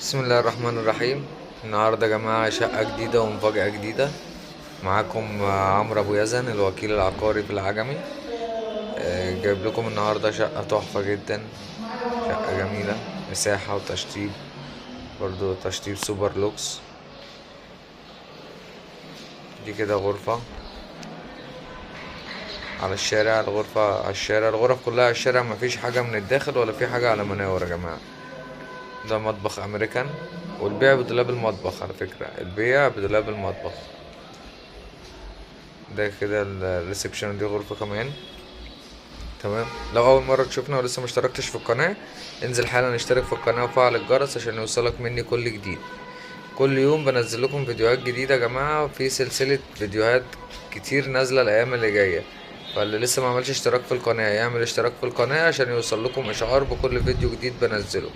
بسم الله الرحمن الرحيم. النهاردة يا جماعة شقة جديدة ومفاجأة جديدة. معاكم عمرو أبو يزن الوكيل العقاري في العجمي. جايب لكم النهاردة شقة تحفة جدا، شقة جميلة، مساحة وتشطيب، برضو تشطيب سوبر لوكس. دي كده غرفة على الشارع، الغرفة على الشارع، الغرف كلها على الشارع، مفيش حاجة من الداخل ولا في حاجة على مناور يا جماعة. ده مطبخ امريكان، والبيع بدولاب المطبخ على فكرة، البيع بدولاب المطبخ. ده كده ال reception، دي غرفة كمان. تمام. لو اول مرة تشوفنا ولسه ما اشتركتش في القناة، انزل حالا اشترك في القناة وفعل الجرس عشان يوصلك مني كل جديد. كل يوم بنزل لكم فيديوهات جديدة يا جماعة، في سلسلة فيديوهات كتير نازلة الايام اللي جاية، فاللي لسه ما عملش اشتراك في القناة يعمل اشتراك في القناة عشان يوصل لكم اشعار بكل فيديو جديد بنزله.